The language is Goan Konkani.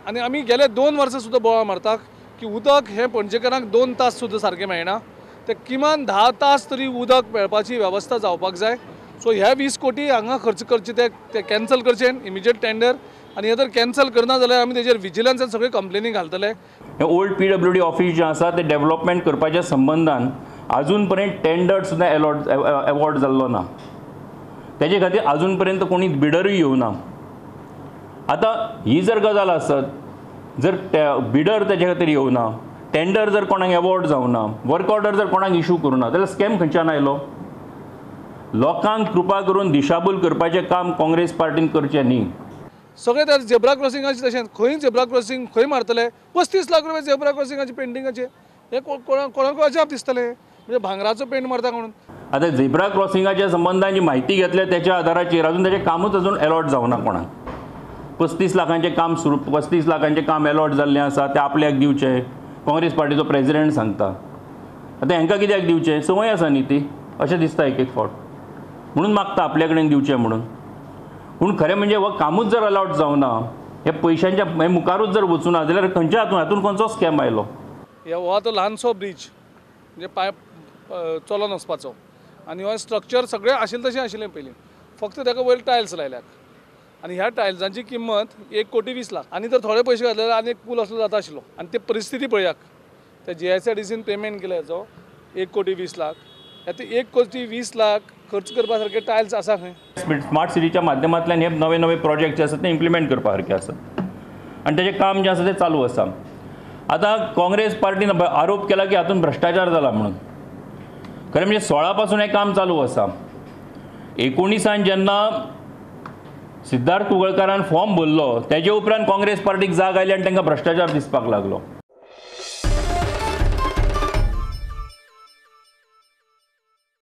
आनी आमी गेले 2 वर्सां सुद्दां बोवाळ मारता की उदक हें पणजेकारांक 2 तास सुद्दां सारकें मेळना, ते किमान 10 तास तरी उदक मेळपाची वेवस्था जावपाक जाय। सो ह्या 20 कोटी हांगा खर्च करचे ते कॅन्सल करचे इमिजिएट टेंडर, आनी हे जर कॅन्सल करना जाल्यार आमी तेजेर विजिलन्सान सगळे कंप्लेनी घालतले। हे ओल्ड PWD office जें आसा तें डेव्हलपमेंट करपाच्या संबंदान आजून पर्यंत टेंडर सुद्दां एवॉर्ड जाल्लो ना, तेजे खातीर आजून पर्यंत कोणी बिडरूय येवना। आतां ही जर गजाल आसत, जर बिडर तेजे खातीर येवना, टेंडर जर कोणाक एवॉर्ड जावना, वर्क ऑर्डर जर कोणाक इशू करूना जाल्यार स्कॅम खंयच्यान आयलो? लोकांक कृपा करून दिशाभूल करपाचें काम काँग्रेस पार्टीन करचें न्ही। सगळे त्या झेब्रा क्रॉसिंगाचे तशें खंय झेब्रा क्रॉसिंग खंय मारतले, 35 लाख रुपया झेब्रा क्रॉसिंगाचे पेंटिंगाचे, हे कोणाक अजाप दिसतलें, म्हणजे भांगराचो पेंट मारता म्हणून। आतां झेब्रा क्रॉसिंगाच्या संबंदान जी म्हायती घेतल्या तेच्या आदाराचेर अजून तेचें कामूच अजून एलॉट जावना कोणाक। 35 लाखांचें काम सुरू, 35 लाखांचें काम एलॉट जाल्लें आसा तें आपल्याक दिवचें काँग्रेस पार्टीचो प्रेजिडेंट सांगता। आतां हांकां कित्याक दिवचें, संवय आसा न्ही ती, अशें दिसता एक एक फावट, म्हणून मागता आपल्या कडेन दिवचें म्हणून। पूण खरें म्हणजे हो कामूच जर अलावड जावना, हे पयशांच्या हे मुखारूच जर वचूना जाल्यार खंयच्या हातून हातून खंयचो स्कॅम आयलो? हो आतां ल्हानसो ब्रीज म्हणजे पांय चलोन वचपाचो, आनी हो स्ट्रक्चर सगळें आशिल्लें तशें आशिल्लें पयलीं, फक्त ताका वयर टायल्स लायल्यात आनी ह्या टायल्सांची किंमत 1 कोटी 20 लाख, आनी जर थोडे पयशे घातले जाल्यार आनी एक पूल असलो जाता आशिल्लो। आनी ती परिस्थिती पळयात, त्या GSIDCन पेमेंट केल्या हेचो 1 कोटी 20 लाख, आतां 1 कोटी 20 लाख खर्च करपा सारके टायल्स आसा खंय? स्मार्ट सिटीच्या माध्यमांतल्यान हे नवे नवे प्रोजेक्ट जे आसात ते इम्प्लिमेंट करपा सारके आसात आनी तेजें काम जें आसा तें चालू आसा। आतां काँग्रेस पार्टीन आरोप केला की हातूंत भ्रश्टाचार जाला म्हणून, खरें म्हणजे 16 पासून हें काम चालू आसा। 19 जेन्ना सिद्धार्थ कुंकळकारान फॉर्म भरलो तेजे उपरांत काँग्रेस पार्टीक जाग आयली आनी तांकां भ्रश्टाचार दिसपाक लागलो।